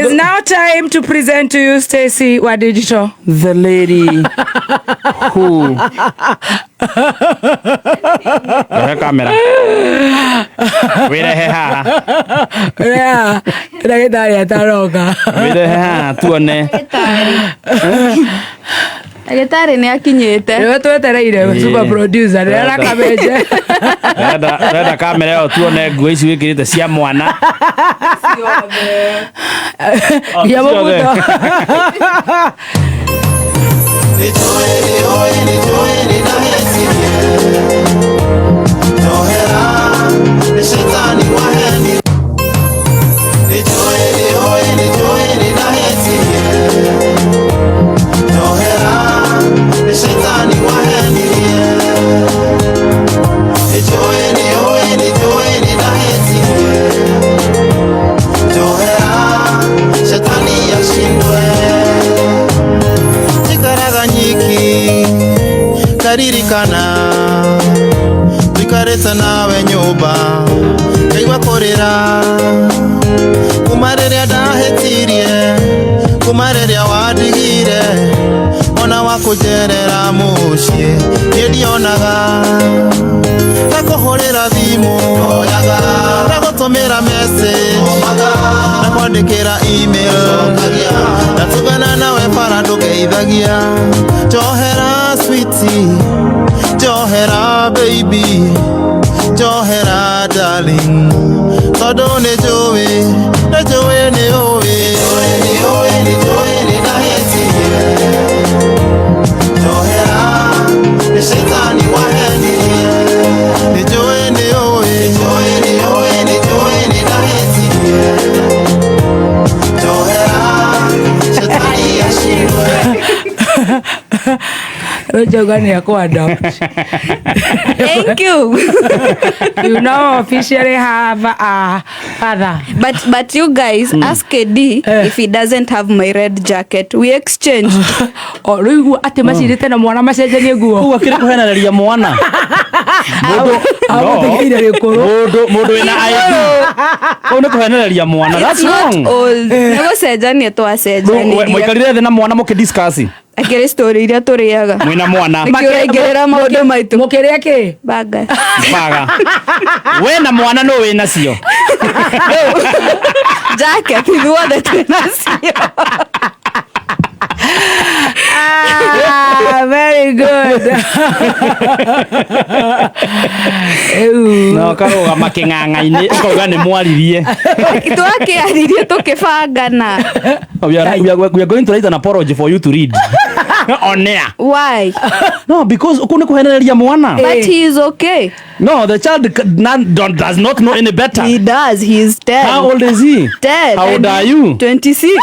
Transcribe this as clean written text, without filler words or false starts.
It's now time to present to you Stacy wa Digital. The lady who Rehe kamera wĩrehe haha. Yeah, ndagĩtarĩ ataroka. Wĩrehe haha tuone. Ndagĩtarĩ nĩ akinyĩte. Nĩwe twetereire. Ĩĩ. Super producer nĩ arakabenje. Renda kamera ĩyo tuone nguo ici wĩkĩrĩte cia mwana. Oh, Nginya ciothe. mũbuto. Njikaraga nyiki ngaririkana twikarĩte nawe nyũmba ngaigua kũrĩra kuma rĩrĩa ndahĩtirie kuma rĩrĩa wandigire ona wa kũnjerera mũciĩ niĩ ndionaga ndakũhũrĩra thimũ ndagũtũmĩra message ndakwandĩkĩra email ndatũngana nawe bara ndũngeithagia njohera sweetie njohera baby njohera darling tondũ nĩ njũĩ nĩ njũĩ nĩ ũĩ nĩ ũĩ nĩ njũĩ nĩ ndahĩtirie njohera nĩ caitani wahenirie nĩ njũĩ nĩ ũĩ njũĩ nĩ ũĩ nĩ njũĩ nĩ ndahĩtirie njohera caitani acindwe. Rũnjauga nĩ akũ-adopt. Thank you. You now officially have a father. But you guys ask KD if he doesn't have my red jacket. We exchanged. O rĩu atĩ macirĩte na mwana macenjanie nguo. Ũguo akĩrĩ kũhenereria mwana mũndũ Amũtigĩire gĩkũrũ. Mũndũ wĩna ID kũu nĩ kũhenereria mwana. It's That's not wrong. old. Nĩ gũcenjania twacenjanirie. Mũikarire thĩ na mwana mũkĩ discuss. Akĩrĩ story iria tũrĩaga. Mwĩna mwana. Nĩkĩo ũraingĩrĩra maũndũ maitũ. Mũkĩrĩa kĩ? Banga. Baga we na mwana nũ wĩ nacio. Jacket ithuothe twĩ nacio. Ah, very good. Ew. Na ũkarũgama kĩng'ang'a-inĩ ũkauga nĩ mwaririe. Twakĩaririe tũkĩbangana. We are going to write an apology for you to read on air. Why? No, because ũkũ nĩ kũhenereria mwana. But he is okay. No, the child does not know any better. He does. He is 10. How old is he? 10. How old are you? 26.